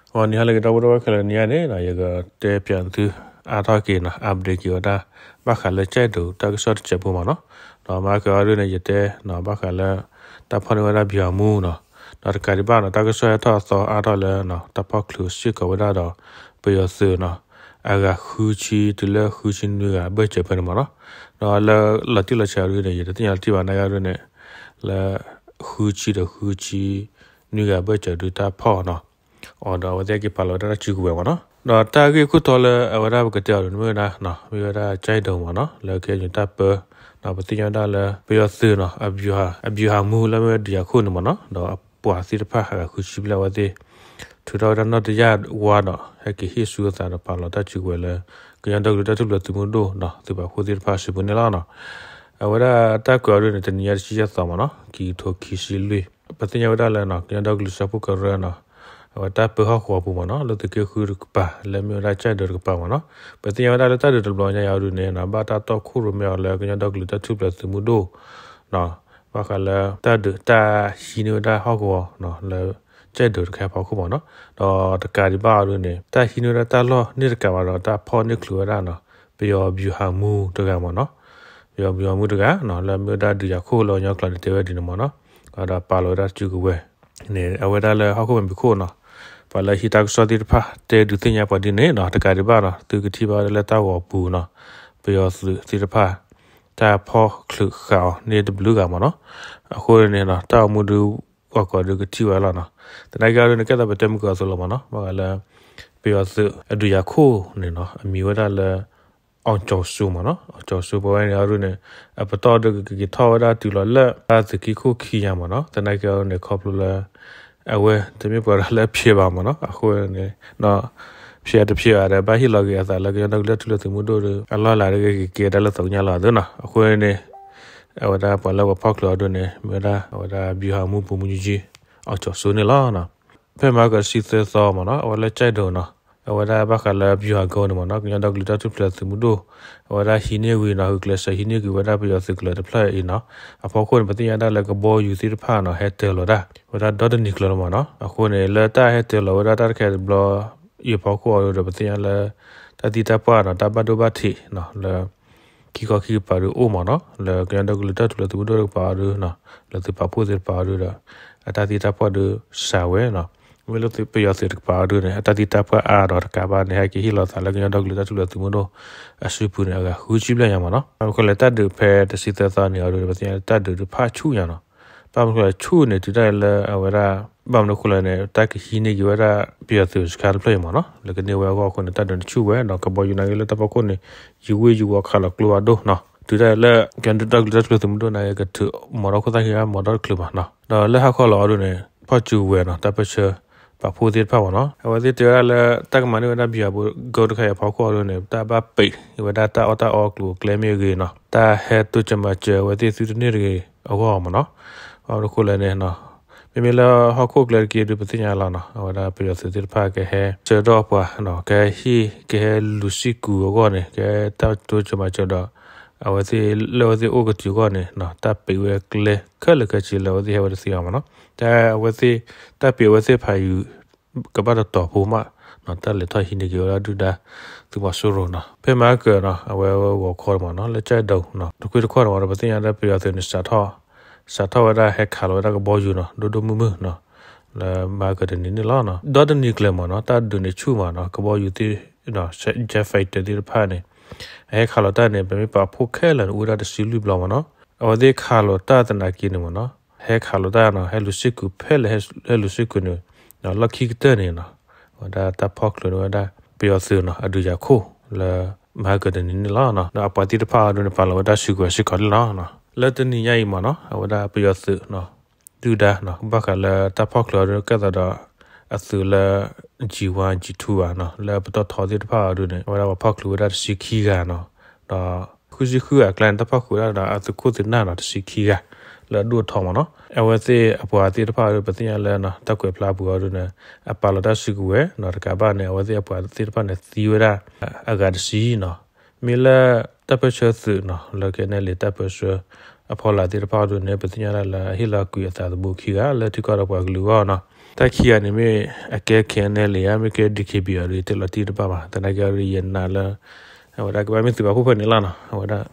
အီၤ နံၤဟါလၢအဂ့ၤ ဒီပုၢ်ဝဲၢ်ခဲလၢာ် နံၤအံၤန့ၣ် ယကတဲပၠးသု အါထီၣ်က့ၤနီၤ update က့ၤဝဲဒၣ် ဘၣ်ဃးလၢကၠဲၣ်ဒိၣ်တၢ်ကစီၣ်တစဲးဖိမ့ၢ်နီၤ. ဒီးမၤက့ၤအီၤဒ်န့ၣ် ယတဲနီၤ ဘၣ်ဃးလၢ တၢ်ဖီၣ်န့ၢ်ဝဲဒၣ် ဗျူဟာမှူး နီၤ. ဒီးတကးဒံးဘၣ်နီၤ တၢ်ကစီၣ်ဟဲထီၣ်အသီအါထီၣ်လၢ တၢ်ဖီၣ်ချုးစ့ၢ်ကီးဝဲဒၣ်ဒီး ပယီၤသုးနီၤ အဂၤဃုဆံတုၤလၢဃုဆံနွံဂၤဘၢၣ်စၢၤဖဲန့ၣ်မ့ၢ်နီၤ. ဒီးလၢလီၤတံၢ်လီၤဆဲးအီၤဒ်န့ၣ် ယတသ့ၣ်ညါလီၤတံၢ်ဘၣ် နာ်က့အီၤဒ်န့ၣ် လၢ ဃုဆံဒီးဃုဆံနွံဂၤဘၢၣ်စၢၤဒုးတၢ်ဖီၣ်နီၤ အီၤဒီးအဝဲသ့ၣ်ဟဲက့ၤပာ်လီၤဝဲဒၣ်တၢ်စုကဝဲၤမ့ၢ်နီၤ. ဒီးတၢ်ဂ့ၢ်ခိၣ်တီလၢအဝဲဒၣ်ပကတဲအီၤဒ်န့ၣ်မ့ၢ်ဝဲဒၣ် မ့ၢ်ဝဲဒၣ်ကၠဲၣ်ဒိၣ်မ့ၢ်နီၤ လၢကညီတၢ်ပၢ ဒီးပသ့ၣ်ညါဝဲဒၣ်လၢ ပယီၤသုးနီၤ အဗျူဟာမှူးလၢမ့ၢ်ဝဲဒုးယၤခိၣ်န့ၣ်မ့ၢ်နီၤ ဒီးအပှၤသ့ၣ်တဖၣ်အဂၤဃုဆံဘျဲၣ် အဝဲသ့ၣ် ထုးထီၣ်ဝဲဒၣ်နီၣ်တယၢ်ဝါဒီး ဟဲက့ၤဟ့ၣ်ဆူအသးဒီးပာ်လီၤတၢ်စုကဝဲၤလၢ ကညီဒီကလုာ်တၢ်ထူၣ်ဖျဲးသုးမုၢ်ဒိၣ်နီၤ သုးပာ်ဖှိၣ်သ့ၣ်တဖၣ်အစုပူၤန့ၣ်လီၤနီၤ. အဝဲဒၣ်တၢ်ကွဲးအီၤဒ်န့ၣ် တနံၤညါတဆံယဲၢ်သီမ့ၢ်နီၤ ခံကထိခံဆံလွံၢ် ပသ့ၣ်ညါဝဲဒၣ်လၢ ကညီဒီကလုာ်စၢဖှိၣ်ကရၢနီၤ အဝဲတၢ်ပၢဟီၣ်ကဝီၤပူၤမ့ၢ်နီၤ လၢသုးက့ဃုတကပၤ လၢမ့ၢ်ဝဲဒၣ်ကၠဲၣ်ဒိၣ်တကပၤမ့ၢ်နီၤ. ပသ့ၣ်ညါဝဲဒၣ်လၢတၢ်ဒုးတဘျီညါအံၤအီၤဒ်န့ၣ်နီၤ ဘၣ်တၢ်တီခိၣ်ရိၣ်မဲအီၤလၢကညီဒီကလုာ်တၢ်ထူၣ်ဖျဲးသုးမုၢ်ဒိၣ်နီၤ ဘၣ်ဃးလၢတၢ်ဒုးတၢ်ဟံးန့ၢ်ဝဲဒၣ်ဟီၣ်ကဝီၤနီၤ လၢကၠဲၣ်ဒိၣ်တခါအဖီခိၣ်မ့ၢ်နီၤ. ဒီးတကးဒံးဘၣ်အီၤဒ်န့ၣ် တၢ်ဟံးန့ၢ်ဝဲဒၣ်တၢ်လီၢ်န့ၣ်တကးဘၣ်ဒီး တၢ်ဖီၣ်န့ၢ်ချုးဝဲဒၣ်နီၤ ပယီၤဗျူဟာမှူးတဂၤမ့ၢ်နီၤ ပယီၤဗျူဟာမှူးတဂၤနီၤ လၢမ့ၢ်ဝဲဒၣ်ဒုးယၤခိၣ်လၢကညီကျိာ်န့ၣ် တဲဝဲဒ်န့ၣ်မ့ၢ်နီၤ. ဒီးပာ်လီၤဝဲဒၣ်စုကဝဲၤန့ၣ် အဝဲဒၣ်လၢဟီၣ်ခိၣ်မဲာ်ဖံးခိၣ်နီၤ ပှၤလၢဟံးတၢ်ကစီၣ်သ့ၣ်တဖၣ် တဲဒုးသ့ၣ်ညါပှၤဒ်န့ၣ်နီၤ တကးဒံးဘၣ်နီၤ သုကထံၣ်ဘၣ်ဝဲဒၣ်လၢတၢ်ဂီၤပူၤနီၤ ပယီၤသုးသ့ၣ်တဖၣ် တၢ်ဖီၣ်ချုးဃာ်အီၤန့ၣ်တဘျုးဂၤမ့ၢ်နီၤ. အဃိန့ၣ်နီၤ တၢ်အိၣ်မူဒုး ဂီၢ်ကီၢ်ဒုးကထံၣ်ဝဲလီၤနီၤ. သနာ်က့အီၤဒ်န့ၣ် ကဲသးပတဲမုၢ်ကီၢ်အသိးလီၤမ့ၢ်နီၤ ဘၣ်ဃးလၢ ပယီၤသုးအဒုးယၤခိၣ်န့ၣ်နီၤ အမံၤဝဲဒၣ်လၢ အောင်ကျော်စိုး မ့ၢ်နီၤ အောင်ကျော်စိုး ပဝဲန့ၣ်အီၤဒ်န့ၣ် အပတီၢ်ဒုးကက့ၤထီၣ်ဝဲဒၣ်တုၤလီၤလၢ တၢ်သုးက့ခိၣ်ခံညါမ့ၢ်နီၤ. သနာ်က့အီၤဒ်န့ၣ် ခီဖျိလၢ အဝဲတမ့ၢ်ပှၤတဂၤလၢအဖျဲးဘၣ်မ့ၢ်နီၤ. အဃိန့ၣ် ဖျဲးတဖျဲးဘၣ်ဒီး ဘၣ်ဟ့ၣ်လီၤက့ၤအသးလၢကညီဒီကလုာ်တၢ်ထူၣ်ဖျဲးသုးမုၢ်ဒိၣ်ဒီး အလီၢ်လၤဒ်ကက့ၤကဲဒၣ်လၢသးကညီလီၤသုနီၤ. အဃိန့ၣ် အဝဲဒၣ်ပှၤလၢပှၤဖီၣ်ချုးအီၤဒ်န့ၣ် မ့ၢ်ဝဲဒၣ် အဝဲဒၣ် ဗျူဟာမှူး ဗိုလ်မှူးကြီး အောင်ကျော်စိုး န့ၣ်လီၤ. ဖဲမဟါကတဆံသၢသီမ့ၢ်နီၤ အဝဲလၢကၠဲၣ်ဒိၣ်နီၤ အဝဲဒၣ်ဘၣ်ဃးလၢ ဗျူဟာကုန်း န့ၣ်မ့ၢ်နီၤ ကညီဒီကလုာ်တၢ်ထူၣ်ဖျဲးသုးမုၢ်ဒိၣ် အဝဲဒၣ်ဟံးန့ၢ်ဝံၤနီၤ ဂုာ်ကျဲးစၢးဟံးန့ၢ်ကွံာ်ဝဲဒၣ်ပယီၤသုးကလၢၤတဖျၢၣ်အံၤနီၤ အဖီခိၣ်န့ၣ် ပသ့ၣ်ညါဒၣ်လၢကဘီယူၤသ့ၣ်တဖၣ်နီၤ ဟဲတၢၤလီၤတၢ် ဝဲဒၣ်ဒီတနံၤကျၢၤလီၤမ့ၢ်နီၤ. အဃိန့ၣ် လၢတၢ်ဟဲတၢၤလီၤဝဲဒၣ်တၢ်တခါတဘျီအံၤအဖီခိၣ်အီၤဒီး ပသ့ၣ်ညါလၢ တၢ်သံတၢ်ပှၢ်နီၤ တၢ်ဘၣ်ဒိဘၣ်ထံးနီၤ လၢ ခံခီခံကပၤဒုးအိၣ်မ့ၢ်နီၤ လၢကညီဒီကလုာ်တၢ်ထူၣ်ဖျဲးသုးမုၢ်ဒိၣ်တကပၤအီၤဒုးနီၤ လၢသုးပာ်ဖှိၣ်သ့ၣ်တဖၣ်အီၤဒုးဒီး အတၢ်သံတၢ်ပှၢ်ဒုးစှၤဝဲနီၤ. မ့ၢ်လၢပယီၤသုးတကပၤအီၤဒုးန့ၣ် အတၢ်သံတၢ်ပှၢ်အါဒီးတကးဘၣ်န့ၣ် ဟဲက့ၤဟ့ၣ်လီၤသးလၢကညီဒီကလုာ်တၢ်ထူၣ်ဖျဲးသုးမုၢ်ဒိၣ် အစုပူၤန့ၣ် အဂၤဃုဆံဘျဲၣ်ညါမ့ၢ်နီၤ. ဘၣ်မနုၤအဃိလဲၣ် တၢ်ဒုးဖဲတဆံသၢသီန့ၣ်အီၤဒုး ပသ့ၣ်ညါလၢတၢ်ဒုးဒုးဖးဆူၣ်ညါနီၤ. ဘၣ်မနုၤအဃိလဲၣ် ဆူၣ်န့ၣ် တုၤဒၣ်လဲာ်လၢအဝဲဒၣ် ဘၣ်မနုၤအဃိလဲၣ်န့ၣ် တၢ်ကဟံးန့ၢ်က့ၤဝဲဒၣ် ပယီၤသုးစခါတဖျၢၣ်အံၤမ့ၢ်နီၤ လၢကန့ၢ်ဝဲအဂီၢ်အဃိန့ၣ် တၢ်ဒုးန့ၣ်ဆူၣ်ဝဲဒီး ကဘီယူၤနာ်က့လၢတၢ်ဖီခိၣ်န့ၣ် ယဝ့ၢ်ယဝီၤခးလီၤကျိဖးဒိၣ်နီၤ တုၤဒၣ်လဲာ်လၢ ကညီဒီကလုာ်တၢ်ထူၣ်ဖျဲးသုးမုၢ်ဒိၣ်နာ်က့ ကထုးမၤထီၣ်ခိၣ်သၣ်ဃံမၤထီၣ်တချုးဘၣ်နီၤ ဒီးလၢဟါခီလီၤအီၤဒုးန့ၣ် ဖီၣ်စုကဝဲၤနီၤ တၢ်ပၢဆှၢ ပာ်ဖှိၣ်သ့ၣ်တဖၣ်မ့ၢ်နီၤ အဝဲသ့ၣ်တဲဝဲဒၣ်လၢ တၢ်ကမၤန့ၢ်ဝဲဒၣ် ဗျူဟာကုန်း တခါအံၤအဖီခိၣ်အီၤဒုးန့ၣ် တၢ်ဘၣ်ပဲာ်ဝဲဒၣ်တၢ်အီၣ်တၢ်အီကျိၤအကျဲမ့ၢ်ဂ့ၤနီၤ တၢ်ဟဲတိစၢၤမၤစၢၤအဝဲသ့ၣ်သုတန့ၢ်တဂ့ၤအဂီၢ်မ့ၢ်နီၤ ဘၣ်မနုၤအဃိလဲၣ်န့ၣ် မ့မ့ၢ်လၢဟီၣ်ခိၣ်ကျဲတက့ၢ်ဒုး ပသ့ၣ်ညါလီၤနီၤ အဝဲဒၣ်ပယီၤသုးသ့ၣ်တဖၣ်ကဟဲဆှၢထီၣ်ပှၤနီၤ ကဟဲဟ့ၣ် ကဟဲလူၤစ့ၢ်ကီးအဂီၢ်န့ၣ် ကဟဲတၢ်တိစၢၤမၤစၢၤဒီး အဝဲသ့ၣ်လၢအဝဲသ့ၣ်အိၣ်ကတုၤအဂီၢ်န့ၣ် တၢ်ပဲာ်ဝဲကျဲခဲလၢာ်ခဲဆ့လၢအဝဲသ့ၣ်ဟဲဝဲတသ့ဘၣ်မ့ၢ်နီၤ တၢ်အဝဲသ့ၣ် တၢ်ပဲာ်အဝဲသ့ၣ်ဖးယံၤ ကဘၣ်တတီၤဖိမး တၢ်လဲၤထီၣ်ဟံးန့ၢ်က့ၤဝဲဒၣ်ဒုၣ်ဒါ သုးမီၤစိရိၤနီၤ ဖဲမဟါကၢၤနီၤ အဝဲဂီၤခီမ့ၢ်နီၤ လၢကၠဲၣ်ဒိၣ်နီၤ တခွ့တခီၣ်န့ၣ်မ့ၢ်နီၤ ပသ့ၣ်ညါလၢပယီၤသုးန့ၣ် စးထီၣ် စးထီၣ်ဝဲဒၣ်ဟဲခးလီၤဝဲဒၣ်ကဘီယူၤနီၤ ဒိၣ်ဒိၣ်မုၢ်မုၢ်နီၤ လၢမဟါကၢၤတနံၤန့ၣ်လီၤ. ဒီတနံၤကျၢၤမ့ၢ်နီၤ တၢ်ဒုးန့ၣ်ဆူၣ်မးနီၤ ကဘီယူၤသ့ၣ် jet fighter သ့ၣ်တဖၣ်န့ၣ် အဟဲခးလီၤတၢ်န့ၣ် ပမ့ၢ်ပာ်ဖှိၣ်ခဲလၢာ်န့ၣ် အိၣ်ဝဲဒၣ်တဆံလွံၢ်ဘျီမ့ၢ်နီၤ အဝဲသ့ၣ်ခးလီၤတၢ်သနာ်က့န့ၣ်မ့ၢ်နီၤ ဟဲခးလီၤတၢ်နီၤ ဟဲလူၤစ့ၢ်ကီးဖဲလဲၣ် ဟဲလူၤစ့ၢ်ကီးန့ၣ် လီၢ်ခံကတၢၢ်န့ၣ်နီၤ အဝဲဒၣ်တၢ်ဖီၣ်ချုးန့ၢ်ဝဲဒၣ် ပယီၤသုးနီၤ အဒုးယၤခိၣ်လၢ မဟါကၢၤတနံၤန့ၣ်လီၤ. ဒီးအပှၤသ့ၣ်တဖၣ်အီၤဒုးန့ၣ် ပာ်လီၤဝဲဒၣ်စုကဝဲၤစ့ၢ်ကီးန့ၣ်လီၤ. လၢတနံၤညါအံၤမ့ၢ်နီၤ အဝဲဒၣ်ပယီၤသုးနီၤ ဒုၣ်ဒါနီၤ ဘၣ်ဃးလၢတၢ်ဖီၣ်ချုးအီၤဒုး ကဲသးဒီး အသုးလၢ G one G two ဘၣ်နီၤ လၢပတီၢ်ထီသ့ၣ်တဖၣ်အီၤဒုးန့ၣ် အဝဲဒၣ်ပှၤဖီၣ်ချုးဝဲဒၣ်တဆံခံဂၤနီၤ ဒီး ဃုဆံဃုဂၤအကျါန့ၣ် တၢ်ဖီၣ်ချုးဝဲဒၣ်ဒီးအသုးခိၣ်သုးနၢ်နီၤ တဆံခံဂၤ လၢအဒိၣ်အထီမ့ၢ်နီၤ အဝဲသ့ၣ်အပှၤသ့ၣ်တဖၣ်အီၤဒုး ပသ့ၣ်ညါလၢ တၢ်ကွဲးဖျါအပူၤအီၤဒုးန့ၣ် အပာ်လီၤတၢ်စုကဝဲၤနီၤ တကးဘၣ်န့ၣ် အဝဲသ့ၣ်အပှၤသ့ၣ်တဖၣ်န့ၣ် သံဝဲဒၣ် အဂၤတဆံနီၤ မ့ၢ်လၢ တၢ်ပၢဆှၢသုးနီၤ လၢ KNLA တၢ်ပၢဆှၢ အဖီလာ်သ့ၣ်တဖၣ်အီၤဒုးန့ၣ် ပသ့ၣ်ညါဒၣ်လၢအဟ့ၣ်လီၤကွံာ်အသးသမူခံဂၤ လၢထံကီၢ်ဒီးပှၤကလုာ်အဂီၢ်နီၤ တၢ်ခံဂၤန့ၣ်မ့ၢ်အကဲ K N L A ဧါ မ့ၢ်ကဲ D K B A ဒီး ယတဲလီၤတံၢ်တဘၣ်ဘၣ်. သနာ်က့အီၤဒီး ယနာ်လၢ အဝဲဒၣ်ကဘၣ်မ့ၢ်သုးပာ်ဖှိၣ်ဖဲန့ၣ်လီၤနီၤ. အဝဲဒၣ်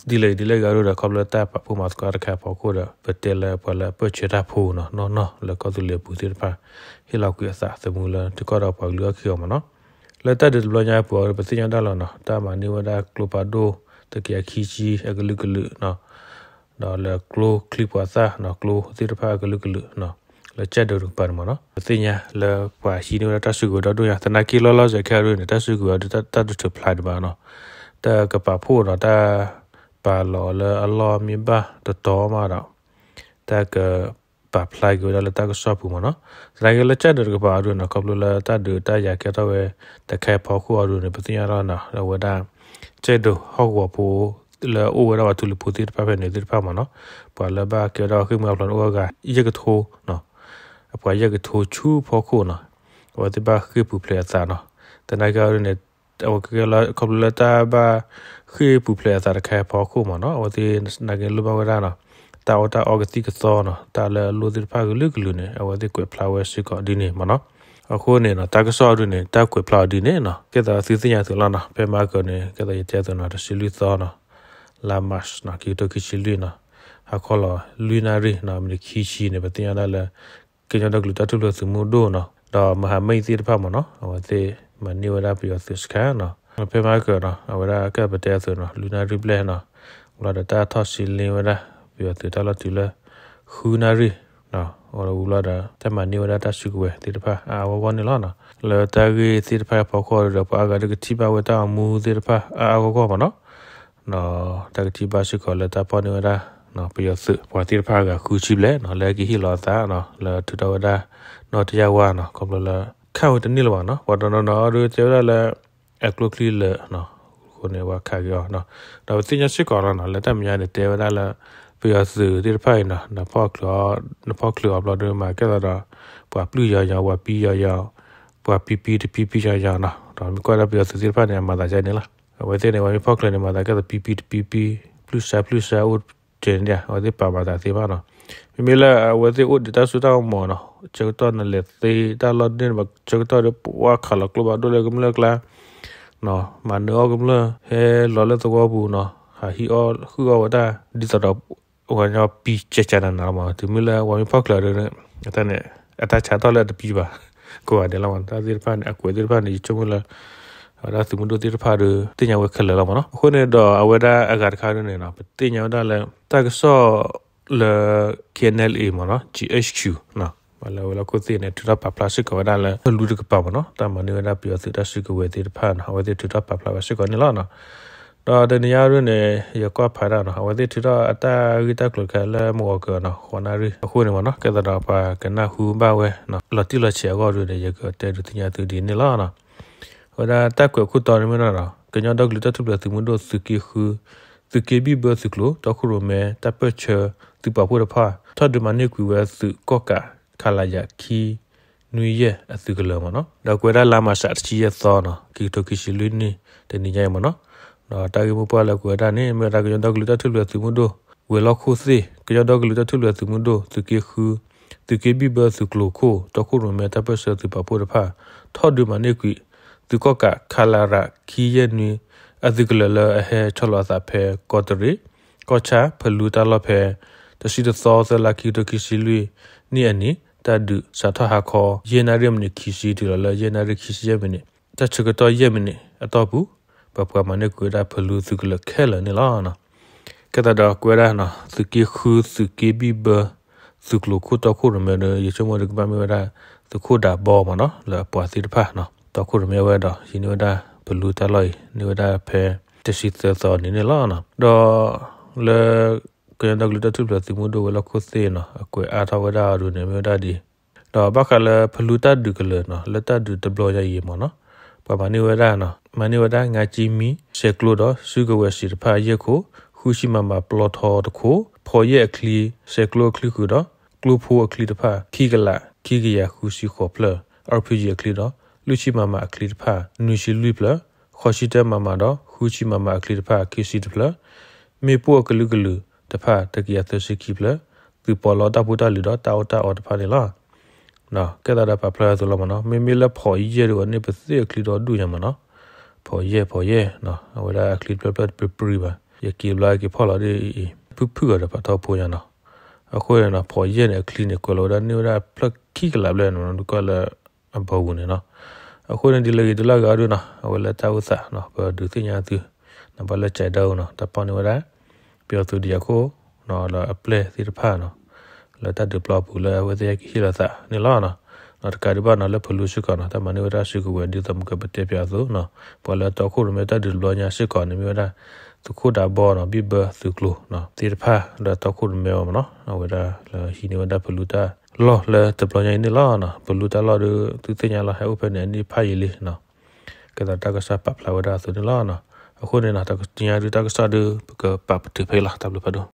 ဒ်လဲၣ်ဂ့ၤဒ်လဲၣ်ဂ့ၤအီၤဒီး ခီဖျိလၢတၢ်ပာ်ဖှိၣ်မၤသကိးတခါအဖီခိၣ်ဒီး ပတဲလၢပှၤလၢအပၢၢ်ဆၢတၢ်ဖိနီၤ နီၢ်နီၢ်လၢကီၢ်သူလ့ၤအပူၤသ့ၣ်တဖၣ် ဟ့ၣ်လီၤကွံာ်အသးသမူလၢထံကီၢ်ဒီးပှၤကလုာ်အီၣ်ခံအီၤမ့ၢ်နီၤ. လၢတၢ်ဒုးတဘျီညါအပူၤအီၤဒီး ပသ့ၣ်ညါဒၣ်လီၤနီၤ တၢ်မၤန့ၢ်ဝဲဒၣ်ကျိဖးဒိၣ် တကယၤခံဆံအကလုာ်ကလုာ်နီၤ ဒီးလၢကျိချံပှၤသၣ်နီၤ ကျိသ့ၣ်တဖၣ်အကလုာ်ကလုာ်နီၤ လၢကၠဲၣ်ဒိးတကပၤန့ၣ်မ့ၢ်နီၤ ပသ့ၣ်ညါလၢပှၤဟံးန့ၢ်ဝဲဒၣ်တၢ်စုကဝဲၤဒီဒိၣ်ညါ သနာ်က့လီၤလီၤဆဲးခဲအံၤဒ်န့ၣ် တၢ်စုကဝဲၤအီၤဒီးတၢ်တထုးဖျါဒံးဘၣ်နီၤ တၢ်ကပာ်ဖှိၣ်နီၤ တၢ်ပာ်လီၤအီၤလၢအလီၢ်မ့ၢ်ဘၣ်တတီၤမးဒီး တၢ်က ပာ်ဖျါက့ၤဝဲဒၣ်လၢတၢ်ကစီၣ်ပူၤမ့ၢ်နီၤ. သနာ်က့လၢကၠဲၣ်ဒိးတကပၤအီၤဒ်န့ၣ် ခီဖျိလၢတၢ်ဒုးတၢ်ယၤကဲထီၣ်ဝဲ တခါအံၤအဖီခိၣ်အီၤဒ်န့ၣ် ပသ့ၣ်ညါလီၤနီၤ လၢအဝဲဒၣ် ကၠဲၣ်ဒိးဟီၣ်ကဝီၤဖိ လၢအအိၣ်ဝဲဒၣ်ပှၤထူလံၤဖိသ့ၣ်တဖၣ်ဖဲန့ၣ်သ့ၣ်တဖၣ်မ့ၢ်နီၤ ပှၤလၢဘၣ်ကဲဝဲဒၣ်ဃ့ၢ်မှံဟးဖျိးန့ၣ် အိၣ်ဝဲဂၤယဲၢ်ကထိနီၤ အပှၤယဲၢ်ကထိဆူဖီခိၣ်နီၤ အဝဲသ့ၣ်ဘၣ်ဃ့ၢ်ပူၤဖျဲးအသးနီၤ. သနာ်က့အီၤဒ်န့ၣ် အဝဲကဲလၢ ခီဖျိလၢတၢ်ဘၣ်ဃ့ၢ်ပူၤဖျဲးအသးတခါအံၤအဖီခိၣ်မ့ၢ်နီၤ အဝဲသ့ၣ်သနာ်က့လိၣ်ဘၣ်ဝဲဒၣ်နီၤ တၢ်အီၣ်တၢ်အီကသံၣ်ကသီနီၤ တၢ်လၢအလိၣ်သ့ၣ်တဖၣ်ကလုာ်ကလုာ်န့ၣ် အဝဲသ့ၣ်ကွဲးဖျါဝဲစ့ၢ်ကီးဒ်န့ၣ်မ့ၢ်နီၤ. အဃိန့ၣ်နီၤ တၢ်ကစီၣ်အီၤဒ်န့ၣ် တၢ်ကွဲးဖျါအီၤဒ်န့ၣ်နီၤ ကဲသးသုသ့ၣ်ညါသုလီၤနီၤ ဖဲမဟါကၢၤန့ၣ် ကဲသးယတဲအသိးနီၤ တဆံလွံၢ်သီနီၤ လါ March နီၤ ခံကထိခံဆံလွံၢ်နီၤ ဟါခီလီၤ လွံၢ်နၣ်ရံၣ်နီၤ မံးနံးခံဆံန့ၣ် ပသ့ၣ်ညါဒၣ်လၢ ကညီဒီကလုာ်တၢ်ထူၣ်ဖျဲးသုးမုၢ်ဒိၣ်နီၤ ဒီးမဟာမိတ်သ့ၣ်တဖၣ်မ့ၢ်နီၤ အဝဲသ့ၣ်မၤန့ၢ်ဝဲဒၣ်ပယီၤသုးစခါနီၤ ဖဲမဟါကၢၤနီၤ အဝဲဒၣ်ကဲပတဲအသိးနီၤ လွံၢ်နၣ်ရံၣ်ဘျဲၣ်နီၤ ဝံၤလီၤဒီးတၢ်ထီၣ်စံးလ့ဝဲဒၣ် ပယီၤသုးတၢ်လီၢ်တုၤလၢ ဃုနၣ်ရံၣ် ဝံၤလီၤဒီး တၢ်မၤန့ၢ်ဝဲဒၣ်တၢ်စုကဝဲၤသ့ၣ်တဖၣ်အါအါဂီၢ်ဂီၢ်န့ၣ်လီၤနီၤ. လၢတၢ်ဂ့ၢ်သ့ၣ်တဖၣ်အဖီခိၣ်ဒီး ပှၤအါဂၤဒၣ်ကထံၣ်ဘၣ်ဝဲတၢ်အိၣ်မူသ့ၣ်တဖၣ်အါအါဂီၢ်ဂီၢ်မ့ၢ်နီၤ ဒီးတၢ်ကထံၣ်ဘၣ်စ့ၢ်ကီးလၢတၢ်ဖီၣ်န့ၢ်ဝဲဒၣ် ပယီၤသုးပှၤသ့ၣ်တဖၣ်အဂၤဃုဆံဘျဲၣ်နီၤ လၢကဟ့ၣ်လီၤအသးနီၤ လၢထုးထီၣ်ဝဲဒၣ် နီၢ်တယၢ်ဝါနီၤ ခီဖျိလၢ ခးဝဲတန့ၢ်လၢၤဘၣ်နီၤ ပှၤတနီၤနီၤအီၤဒ်တဲဝဲဒၣ်လၢ အကျိချံလၢာ်နီၤ အဃိန့ၣ် ပှၤခးက့ၤအီၤနီၤ ဒီးပသ့ၣ်ညါစ့ၢ်ကီးလီၤနီၤ လၢတၢ်မဲာ်ညါန့ၣ် တဲဝဲဒၣ်လၢ ပယီၤသုးသ့ၣ်တဖၣ်အံၤနီၤ နဖီၣ်ချုးအီၤ နဖီၣ်ချုးအီၤဘျီဒီး မၤကဲသးဒီး ပှၤပျုၢ်ယီၤယီၤ ပှၤပံယီၤယီၤ ပှၤပံပံတပံပံယီၤယီၤနီၤ ဒီးမ့ၢ်ကွၢ်ဒၣ်ပယီၤသုးသ့ၣ်တဖၣ်န့ၣ် အမၤသးဒ်န့ၣ်လီၤ. အဝဲသ့ၣ်န့ၣ် ပှၤမ့ၢ်ဖီၣ်ချုးန့ၣ် မၤသးကဲသးပံပံတပံပံ ပျုၢ်စါပျုၢ်စါအိၣ်တ့ၢ်န့ၣ် အဝဲသ့ၣ်ပာ်မၤသးသ့ဘၣ်နီၤ မ့မ့ၢ်လၢအဝဲသ့ၣ်အိၣ်ဒံးတၢ်စိတၢ်ကမီၤနီၤ ဆၢကတီၢ်နလဲၤသ့တၢ်လီၢ်ဒ်န့ၣ် ဆၢကတီၢ်ဒီး ပှၤခးလီၤကျိဖးဒိၣ်လၢကမျၢၢ်ကျါ မၤနၢၤအီၣ်ကမျၢၢ် ဟဲလီၤလၢသဝီပူၤနီၤ ဟးဟံးအီၣ်ဟုၣ်အီၣ်ဝဲဒၣ် ဒ်သိးဒီး ပှၤကညီပံကဲကဲနးနးလီၤမး တုၤမ့ၢ်လၢပှၤမ့ၢ်ဖီၣ်ချုးဒီး အတၢ်န့ၣ် အတၢ်ဆါထီၣ်လၢအတပံဘၣ် ကိးဂၤဒဲးလီၤမး တၢ်သ့ၣ်တဖၣ်န့ၣ် အကွဲးသ့ၣ်တဖၣ်န့ၣ် ယဆိကမိၣ်လၢ အဝဲဒၣ်သုးမုၢ်ဒိၣ်သ့ၣ်တဖၣ်ဒီး သ့ၣ်ညါဝဲခဲလၢာ်လီၤမးနီၤ အဃိန့ၣ်ဒီးအဝဲဒၣ်အဂၤတခါဒ်န့ၣ်နီၤ ပသ့ၣ်ညါဝဲဒၣ်လၢ တၢ်ကစီၣ်လၢ K N L A မးနီၤ G H Q နီၤ လၢဝဲၤလီၢ်ခိၣ်သ့ၣ်န့ၣ် ထုးထီၣ်ပာ်ဖျါစ့ၢ်ကီးဝဲဒၣ်လၢ ဖလူတကပၤမးနီၤ တၢ်မၤန့ၢ်ဝဲဒၣ်ပယီၤသုးတၢ်စုကဝဲၤသ့ၣ်တဖၣ်နီၤ အဝဲသ့ၣ်ထုးထီၣ်ပာ်ဖျါဝဲစ့ၢ်ကီးန့ၣ်လီၤနီၤ ဒီးတနံၤညါဒ်န့ၣ် ယကွၢ်ဖးဒၣ်နီၤ အဝဲသ့ၣ်ထုးထီၣ်အတၢ်ဂ့ၢ်တၢ်ကျိၤတခါလၢမုၢ်ဂီၤကၢၤနီၤ ဃိးနၣ်ရံၣ် အဃိန့ၣ်မးနီၤ ကဲသးဒီးပှၤကနၢ်ဟူဘၣ်ဝဲနီၤ လီၤတံၢ်လီၤဆဲးအဂီၢ်ဒ်န့ၣ် ယကတဲဒုးသ့ၣ်ညါသုဒ်န့ၣ်လီၤနီၤ အဝဲဒၣ်တၢ်ကွဲးခိၣ်တီန့ၣ်မ့ၢ်နီၤ ကညီဒီကလုာ်တၢ်ထူၣ်ဖျဲးသုးမုၢ်ဒိၣ်သုးက့ဃု သုးက့ဘံၣ်ဘၢသုးကျိၤ တီခိၣ်ရိၣ်မဲ တၢ်ပၢၢ်ဆၢ သုးပာ်ဖှိၣ်တဖၣ် ထီၣ်ဒုးမၤန့ၢ်ကွံာ်ဝဲသုးကီၣ်ကး ခလရ ခံနွံယဲၢ် အသုးကလၢၤမးနီၤ ဒီးကွဲးဒၣ်လါမးရှးတဆံယဲၢ်သီနီၤ ခံကထိခံဆံလွံၢ်နံၣ် တနံၤညါအံၤမးနီၤ ဒီးတၢ်ဂ့ၢ်မိၢ်ပှၢ်လၢကွဲးဝဲဒၣ်န့ၣ် မ့ၢ်ဝဲဒၣ်ကညီဒီကလုာ်တၢ်ထူၣ်ဖျဲးသုးမုၢ်ဒိၣ် ဝဲၤလီၢ်ခိၣ်သ့ၣ် ကညီဒီကလုာ်တၢ်ထူၣ်ဖျဲးသုးမုၢ်ဒိၣ် သုးက့ဃု သုးက့ဘံၣ်ဘၢသုးကျိၤခိၣ် တီခိၣ်ရိၣ်မဲတၢ်ပၢၢ်ဆၢသုးပာ်ဖှိၣ်တဖၣ် ထီၣ်ဒုးမၤန့ၢ်ကွံာ် သုးကီၣ်ကး ခလရ ခံယဲၢ်နွံ အသုးကလၢၤလၢအဟဲဆီလီၤအသးဖဲကီးတရံး ကီၢ်ဆၣ် ဖလူတၢ်လီၢ်ဖဲ တဆံတသီ သၢလါ ခံကထိခံဆံလွံၢ်နံၣ်အနံၤ တၢ်ဒုးစးထီၣ်ဟါခီ ယဲၢ်နၣ်ရံၣ်မံးနံးခံဆံတုၤလီၤလၢ ယဲၢ်နၣ်ရံၣ်ခံဆံယဲၢ်မံးနံး တၢ်ဆၢကတီၢ်ယဲၢ်မံးနံးအတီၢ်ပူၤ ပပှၤမၤန့ၢ်ကွံာ်ဝဲဒၣ်ဖလူသုးကလၢၤခဲလၢာ်န့ၣ်လီၤ. ကဲသးဒီးကွဲးဝဲဒၣ်နီၤ သုးက့ဃု သုးက့ဘံၣ်ဘၢ သုးကျိၤခိၣ်တီခိၣ်ရိၣ်မဲဒီး ယဆိကမိၣ်ဒီးကဘၣ်မ့ၢ်ဝဲဒၣ် သုးခိၣ်ဒးဘီမးနီၤ လၢအပှၤသ့ၣ်တဖၣ်နီၤ တီခိၣ်ရိၣ်မဲဝဲဒီး ဟံးန့ၢ်ဝဲဒၣ်ဖလူတၢ်လီၢ်အံၤ န့ၢ်ဝဲဒၣ်ဖဲ တဆံသၢသီန့ၣ်န့ၣ်လီၤ. ဒီးလၢ ကညီဒီကလုာ်တၢ်ထူၣ်ဖျဲးသုးမုၢ်ဒိၣ်ဝဲၤလီၢ်ခိၣ်သ့ၣ်နီၤ အကွဲးအါထီၣ်ဝဲဒၣ်အီၤဒ်န့ၣ် မ့ၢ်ဝဲဒၣ်ဒ် ဒီးဘၣ်ဃးလၢဖလူတၢ်ဒုးကလၢၤနီၤ လၢတၢ်ဒုးတဘျီညါအံၤမးနီၤ ပှၤမၤန့ၢ်ဝဲဒၣ်နီၤ မၤန့ၢ်ဝဲဒၣ် ငါးကြီးမီး ဆဲးကျိဒီးစုကဝဲၤစံးတဖၣ်ယဲၢ်ခိၣ် ဃုဆံ မမ ပျီထီတခိၣ် ဖီၣ်ယဲၢ်အချံ ဆဲးကျိအချံဃုာ်ဒီး ကျိဖိအချံတဖၣ် ခံကလး ခံကယၤဃုဆံဃိးဖျၢၣ် RPG အချံဒီး လွံၢ်ဆံ မမ အချံတဖၣ် နွံဆံလွံၢ်ဖျၢၣ် ဃိးဆံတၢ မမ ဒီး ဃုဆံ မမ အချံတဖၣ် ခံဆံတဖျၢၣ် မ့ၣ်ပိၢ်အကလုာ်ကလုာ်တဖၣ် တကယၤသၢဆံခံဖျၢၣ် သုးပီးလီတၢ်ဖိတၢ်လံၤဒီးတၢ်အီၣ်တၢ်အီတဖၣ်န့ၣ်လီၤ. ကဲသးဒီးပာ်ဖျါအသိးလီၤမ့ၢ်နီၤ, မ့မ့ၢ်လၢဖီးယဲၢ်ဒ်ဝဲန့ၣ် ပသ့ၣ်အချံဒီဒူၣ်ညါမ့ၢ်နီၤ, ဖီးယဲၢ် ဖီးယဲၢ်, အဝဲဒၣ်အချံတဖျၢၣ်ဖျၢၣ်တပျံၤဘၣ်, ယက့ၤဘျီက့ၤဖီၣ်လီၤဒ်အံၤအံၤ ဖုၣ်ဖုၣ်အီၤဒီးဖးထီဖိညါနီၤ, အဃိန့ၣ်နီၤ ဖီးယဲၢ်န့ၣ် အချံန့ၣ် ကွဲးလီၤဝဲဒၣ်န့ၢ်ဝဲဒၣ်ဖျၢၣ်ခံကလးဘျဲၣ်န့ၣ် ဒုးကီၢ်လၢ အဘီပူၤန့ၣ်နီၤ, အဃိန့ၣ်ဒ်လဲၣ်ဂ့ၤဒ်လဲၣ်ဂ့ၤအီၤဒုနီၤ အဝဲလၢတၢ်အိၣ်သးနီၤ ပဒုးသ့ၣ်ညါသု, နဘၣ်လၢကၠဲးဒၢအူနီၤ တၢ်ပီၣ်န့ၢ်ဝဲဒၣ် ပယီၤသုးဒံးအခိၣ်နီၤ လၢအပျဲၢ်သ့ၣ်တဖၣ်နီၤ လၢတၢ်ဒုးပျီပူၤလၢအဝဲသ့ၣ်ဟဲကဟ့ၣ်လီၤသးန့ၣ်လီၤနီၤ, တကးဒံးဘၣ်နီၤ လၢဖလူစ့ၢ်ကီးနီၤ တၢ်မၤန့ၢ်ဝဲဒၣ်စုကဝဲၤဒ်သိးမုၢ်ကပတဲပၠးအသိးနီၤ, ပှၤလၢတီခိၣ်ရိၣ်မဲတၢ်ဒုးတဘျီညါစ့ၢ်ကီးန့ၣ်မ့ၢ်ဝဲဒၣ် သုးခိၣ်ဒးဘီနီၤ ဘံၣ်ဘၢသုးကျိၤနီၤ သ့ၣ်တဖၣ်လၢတီခိၣ်ရိၣ်မဲအီၤမ့ၢ်နီၤ အဝဲဒၣ်လၢဟံးန့ၢ်ဝဲဒၣ်ဖလူတၢ်လီၢ်လၢတဘျီညါအံၤန့ၣ်လီၤနီၤ, ဖလူတၢ်လီၢ်ဒီး သုသ့ၣ်ညါလီၤ ဟဲအိၣ်ဖဲန့ၣ်အနံၣ်ဖးယံာ်လံနီၤ, ကဲသးတၢ်ကစီၣ်ပာ်ဖျါဝဲဒၣ်အသိးန့ၣ်လီၤနီၤ, အဃိန့ၣ်နီၤ တနံၤညါဒုတၢ်ကစီၣ်ဒီး ပကပာ်ပတုာ်ဖဲအံၤလီၤ တၢ်ဘျုးဖးဒိၣ်